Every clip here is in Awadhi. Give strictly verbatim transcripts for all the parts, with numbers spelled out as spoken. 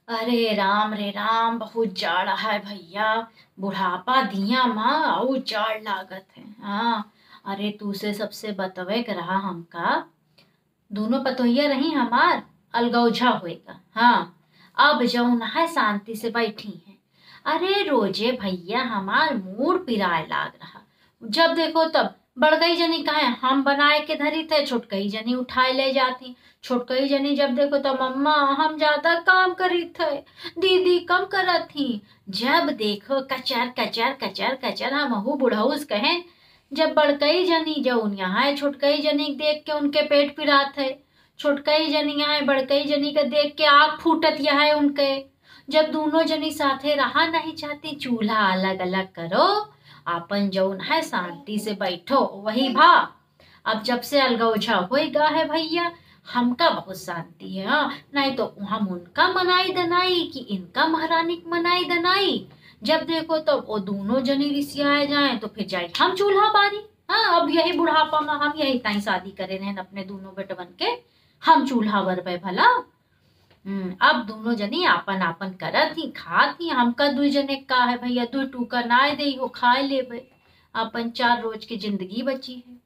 अरे राम रे राम, बहुत जाड़ है भइया, बुढ़ापा दिया मा अउ जाड़ लागत है। हाँ, अरे तू से सबसे बतवे के रहा हमका, दोनों पतोहिया रही हमार, अलगौझा होएगा। हाँ, अब जौन है शांति से बैठी हैं। अरे रोजे भइया हमार मूड़ पिराए लाग रहा, जब देखो तब बड़कई जनी कहे हम बनाए के धरी थे, छोटकई जनी उठाए ले जाती। छोटकई जनी जब देखो तब, "अम्मा, हम ज्यादा काम करी थे, दीदी कम करत ही।" जब देखो कचर कचर कचर कचर। हमहू बुढ़ौस कहें, जब बड़कई जनी जौन यहाँ है, छोटकई जनी देख के उनके पेट पिरात है, छोटकई जनी यहाँ है, बड़कई जनी के देख के आग फूटत यह है उनके। जब दोनों जनी साथे रहा नहीं चाहती, चूल्हा अलग अलग करो, आपन जौन है शांति से बैठो, वही भा। अब जब से अलगौझा होई गा है भइया, हमका बहुत शांति है। हाँ, नहीं तो हम उनका मनाई दनाई कि इनका महारानी के मनाई दनाई। जब देखो तब वो दोनों जनी रिसियाए जाए तो फिर जाई हम चूल्हा बारी। हाँ, अब यही बुढ़ापा में हम यही ताई शादी करे रहन अपने दोनों बेटवन के, हम चूल्हा बरबे भला। हम्म, अब दोनों जनी आपन आपन करत ही, खात ही। हमका दुई जने का है भइया, दुई टूका नाय देई हो, खाए लेबे, आपन चार रोज के जिंदगी बची है।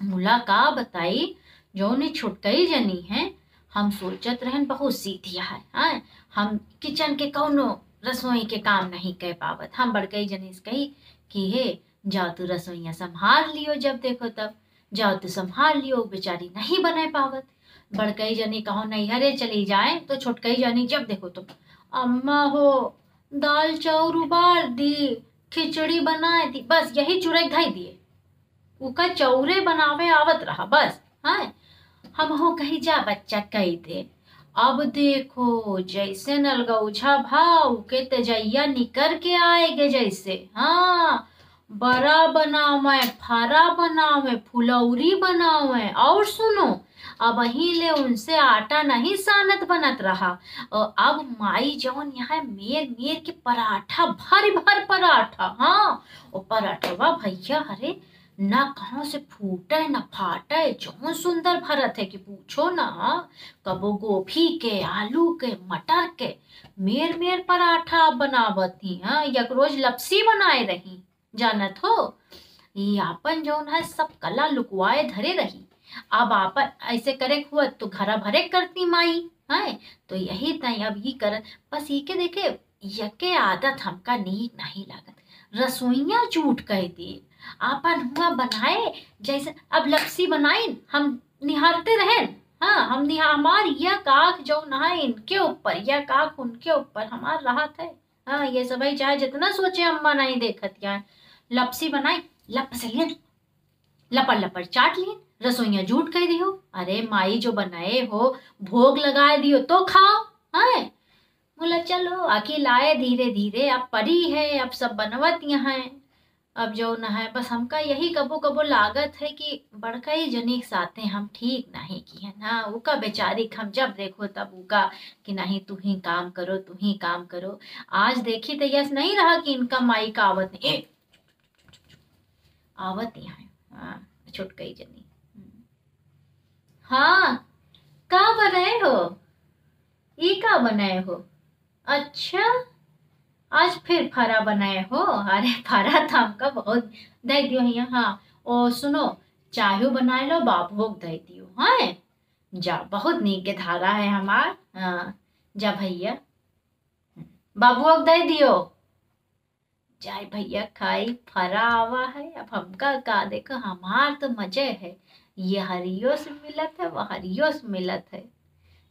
मुला का बताई, जौन ई छोटकई जनी है, हम सोचत रहन बहुत सीधी है, हैं? हम किचन के कौनो रसोई के काम नहीं कर पावत। हम बड़कई जनी से कही कि हे, जाओ तू रसोइया संभाल लियो, जब देखो तब जाओ तू संभाल लियो, बेचारी नहीं बने पावत। बड़कई जनी कहो नैहरे चली जाए तो छोटकई जनी जब देखो तो, "अम्मा हो, दाल चाउर उबाल दी, खिचड़ी बनाए दी," बस यही चुरक धई दिए। उका चौरे बनावे आवत रहा बस। हैं, हमहू कही जा बच्चा कई दे। अब देखो जैसे नलगौझा भा उके तेजैया निकर के आए गे जैसे। हाँ, बड़ा बनावे, फरा बनावे, फुलौरी बनावे। और सुनो, अबहीं ले उनसे आटा नहीं सानत बनत रहा। अ, अब माई जौन यहाँ मेर मेर के पराठा, भर भर पराठा, हाँ, ओ पराठवा भइया, अरे ना कहाँ से फूटे ना फाटे, जौन सुंदर भरत है कि पूछो ना। कबो गोभी के, आलू के, मटर के, मेर मेर पराठा बनावत ही। हाँ, एक रोज लपसी बनाए रही, जानत हो, ई आपन जौन है सब कला लुकवाए धरे रही। अब आपन ऐसे करे के हुआ तो घरा भरे करती माई, हैं? तो यही ताई अब ई करत, बस ई के देखे, यके आदत हमका नीक नहीं लागत। रसोइया झूठ कह दे, आपन हुआ बनाए, जैसे अब लपसी बनाइन, हम निहारते रहेन। हाँ, हम निहा-, हमार यक आँख जौन है इनके ऊपर, यक आँख उनके ऊपर हमार रहत है। हाँ, ये सबही चाहे जितना सोचे अम्मा नहीं देखत यहाँ। लपसी बनाई, लप से लिहन, लपर लपर चाट लिहन, रसोइया झूठ कह दियो। अरे माई जो बनाए हो, भोग लगाए दियो तो खाओ। हैं? बोला चलो अकिल आए धीरे धीरे, अब परी है, अब सब बनवत यहाँ है। अब जौन है बस हमका यही कबो कबो लागत है कि बड़कई जनी के साथे हम ठीक नहीं किहन। हाँ, उका बेचारी के हम जब देखो तब उका कि नहीं तू ही काम करो, तू ही काम करो। आज देखी तो यस नहीं रहा कि इनका माई का आवत नहीं, ए, आवत यहाँ है। हाँ, छोटकई जनी। हम्म। हाँ, का बनाए हो? ई का बनाए हो? अच्छा, आज फिर फरा बनाए हो? अरे फरा तो हमका बहुत दे दियो हिया। हाँ, ओ सुनो, चाहू बनाए लो, बाबुओ के दे दियो। हाँ, जा, बहुत नीक के धारा है हमार। हाँ, जा भइया, बाबुओ के दे दियो। जाए भइया खाई, फरा आवा है। अब हमका का, देखो हमार तो मजे है, ये हरियो से मिलत है, वो हरियो से मिलत है।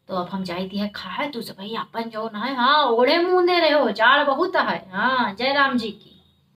तो अब हम जाई दिया खाए, तू सब भाई अपन जौन है, हाँ, ओढ़े मुंह दे रहे हो, जाड़ बहुत है। हाँ, जय राम जी की।